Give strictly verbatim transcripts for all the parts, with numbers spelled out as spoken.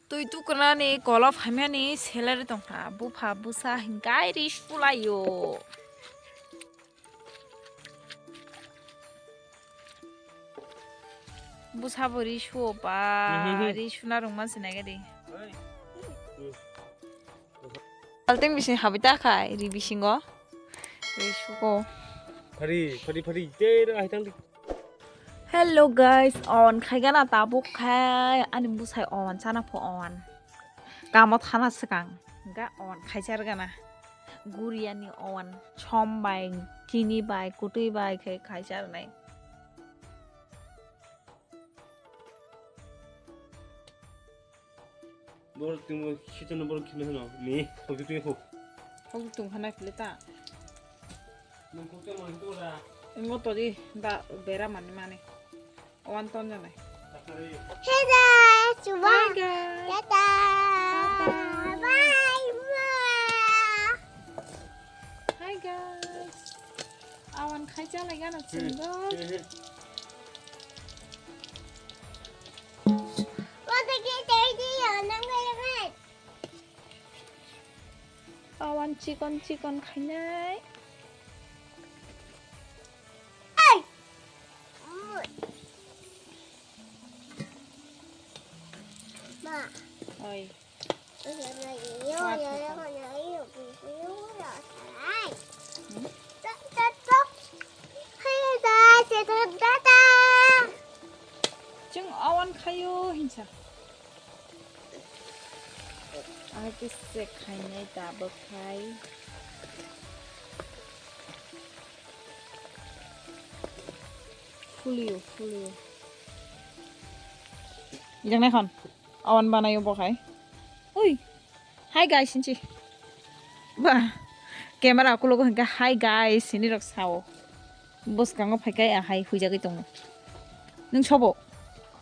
Twi tukrani kolo phaimani salary tongkha, bupha bwsa hinkai ri sulaio. Bwsabo ri suo ba, Mhm. Ri suna rwngma se nai gadi. Alteng bising habai ta khai, ri bisingo. Ri suko. Phari, phari, phari, tei ro hai tang di. Hello guys, on khaigana tabuk khai ani bwsai on chana pho on. Kamo thana swkang ga on khaichar gana. Guriani on chom bai, chini bai, kutui bai khai khaichar nai. Borok tongmo khichano borok khimai hano ni khokti twi kho. Khokti tong hana kile ta. Nung khokti mo hitu ra. Ngo to di da bera mani mani. Wan ton jane. Hey guys, hi guys. Tata. Bye bye. Hi guys. Awan khai chalai gana chwng do. Awan chikon chikon khainai. Oi. Chwng awan khaio hinsa. Agise khainai tabuk khai. Fulio, fulio. Ijak nai khon. Awan banaio bo khai. Ui. Hi guys, hinchi. Ba. Camera kulogo hinka hi guys, hini rok sao. Bwskango phaikai ahai huijagwi tongo. Nwng sobo?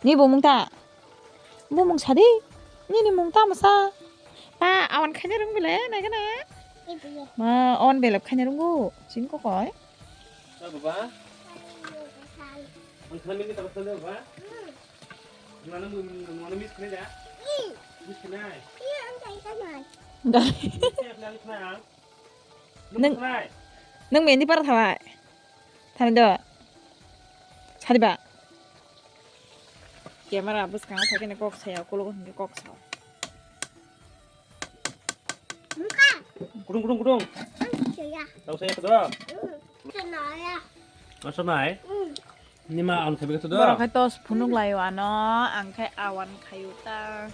Ni bumung ta? Bumung sadi? Nini mung tamo sa? Pa, awan khaina rung bile, naikhe na? Ma, on belap khaina rungo. Chin ko koi. Baba. Ang khamin ni tapos na ba? Mana mana miss kena da? Miss kena. Dai. Nung, nung mendi para thalai. Thani do. Sadi ba. Camera bwskango phaikhe kok saya, ukulok hwnkhe kok sao. Kudung, kudung, kudung. Tau saya kedo. Masa nai? Nima on khabi kedo. Borok hai tos phunuk laio ano, ang khai awan khayu ta.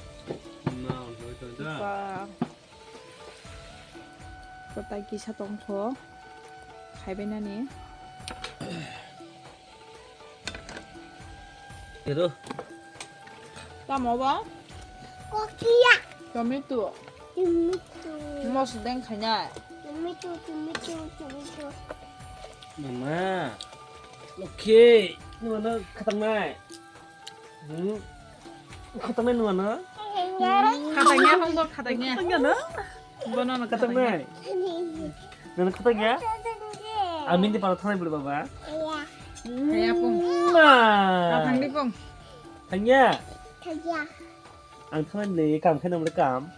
Nima on khabi kedo. Kotai kisa tongkho, khaibai nani. Ero. Tamo ba? Kokia. Tomato. Tomato. Mos deng khainai. Tomato, tomato, tomato. Mama. Okay. Nima no khatangnai. Hmm. Khatangnai nungano? Khatangya hongbo khatangya. Khatangya no? Bono no khatangya. Nana khatangya? Ang mindi para thanai bwle baba. Kaya pung. Ma. Thangdi pung. Thangya? Thangya. Ang thanai ni kam khe nang kam.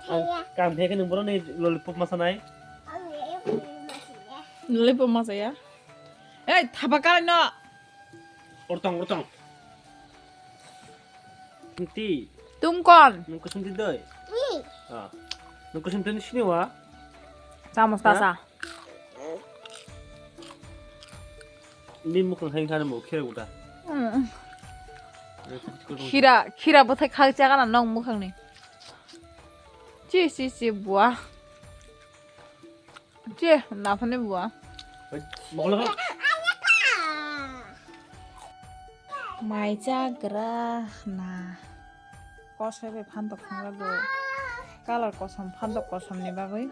Ang kam khe khe nang boroni lollipop masanai. Lollipop masaya. Ei, thapa kalai no. Ortong, ortong. Nti. Tum kon. Nung kusum ti doi. Ah. Nung kusum ti sini wa. Tamos tasa. Ni mukang hai khana mo khira uta. Khira, khira bothai khak chagana nong mukang ni. Chi, chi, chi, bua. Che, naphani bua. Mai chagra na. Kosoi bai phantok thangla do. Color kosom, phantok kosom ni bagwi.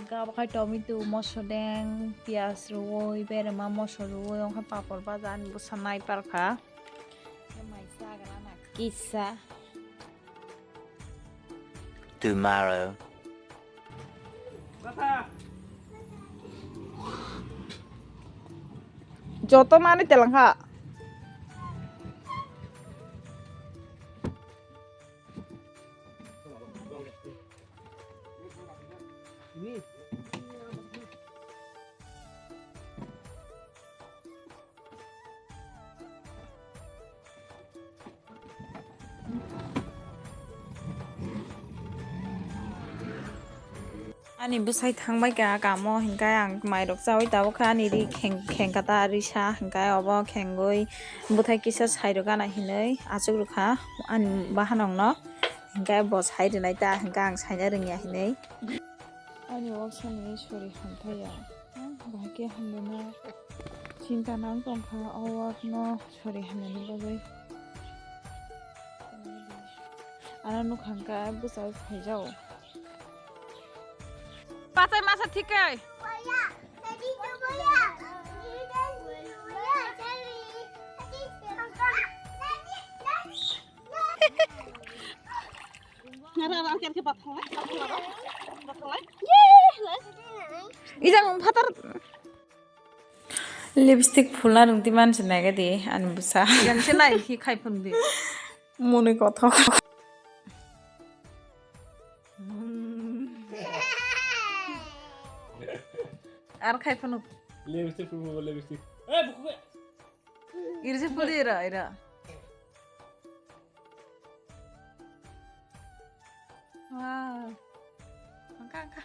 Gabakha tomato, mosodeng, piyaj rwui, berema moso rwui, ongkha papor baja ani bwsa nai parkha. Mai chagra na kisa. Tomorrow. Joto mani telangkha. Ani bwsai thangbai ka kamo, hinkhe ang mairok chaui tabuk kha, ani ri kheng-, khengkha ta risa, hinkhe obo khengwi bwthai kisa sairok gana hinwi achukrwkha ani bahanokno, hinkhe bo sai rwnai ta, hinkhe ang saina rwngya hinwi. Ani waksani sori hamthaiya, bahai khe hamlwna chinta nang tongkha o wakno sori hamlani bagwi. Ano nukha hinkhe bwsai phaijao. Patai masa thikai. Ijang phatar. Lipstick phulna rwngtwi manse naikhe di ani bwsa. Yang se nai khi khai phunukdi. Mwnwi kothok. Ar khai phunuk. Lipstick phulbo lipstick. Eh, buku. Iri se phuli ira, ira. Wow. Angka, angka.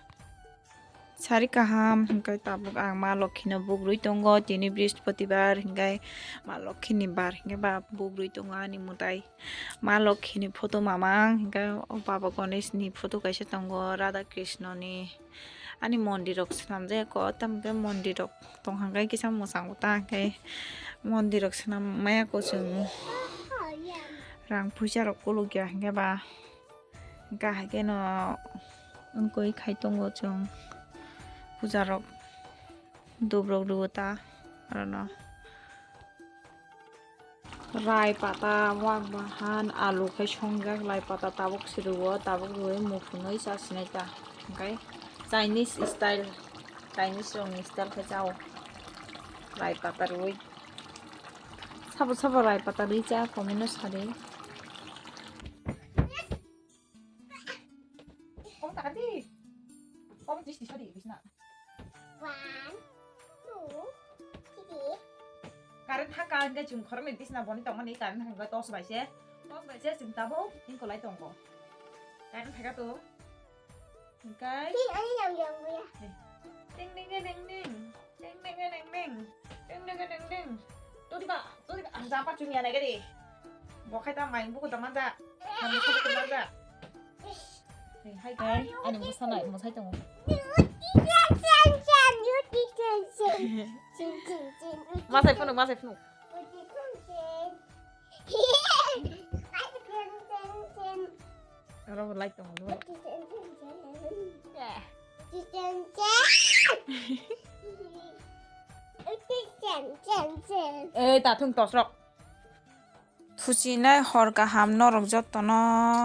Sari kaham, hingke tabuk ang ma Lokhino bugrui tongo, tini Brihaspatibar, hingke ma Lokhini bar, hingke ba bugrui tongo ani mwtai. Ma Lokhini photo mamang, hingke o Baba Ganeshni photo kaisa tongo, Radha Krishnani. Ani mondirok swnamjak o, tamo khe mondirok tong hang khe kisa mwchang ta hwnkhe mondirok swnam maya kuchung rang puisa rok kuluk ya hwnkhe ba hwnkha hai kheno wngwi khai tongo chwng puja rok dup rok rw ta orono. Rai pata, wak bahan, alu khai songjak, lai pata tabuk se rwo, tabuk rwui muphunui cha sinai ta. Hwnkhe Chinese style, Chinese rokni style khe chao. Rai pata rwui. Sabo sabo rai pata rwui cha, comment no sa di. Omo taka di. Omo tis tis di bisna. One, two, three. Current thaka hingke chwng khoroknwi bisna boni tongmani current hingke torch bai se. Torch bai se chwng tabuk ingkolai tongo. Current thaka to. Hingkai. Ting, ani yang yang ya. Ting, ting, ting, ting. Ding ding ding ding. Ding ding ding ding. Todi ba, todi ba. Ang japa chumi anai gadi. Bo khai ta mai buku ta manja. Ang buku ta manja. Hey, hai guys, ani musa nai, musai tongo. Masai phunuk, masai phunuk. Oro bo light tongo. Eh, ta thung tosrok. Thuchinai hor kaham norok jotono,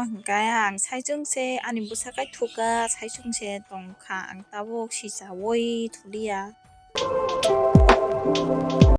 hwnkhe ang saichung se ani bwsa kai thuka, saichung se tongkha, ang tabuk sichaui thuliya.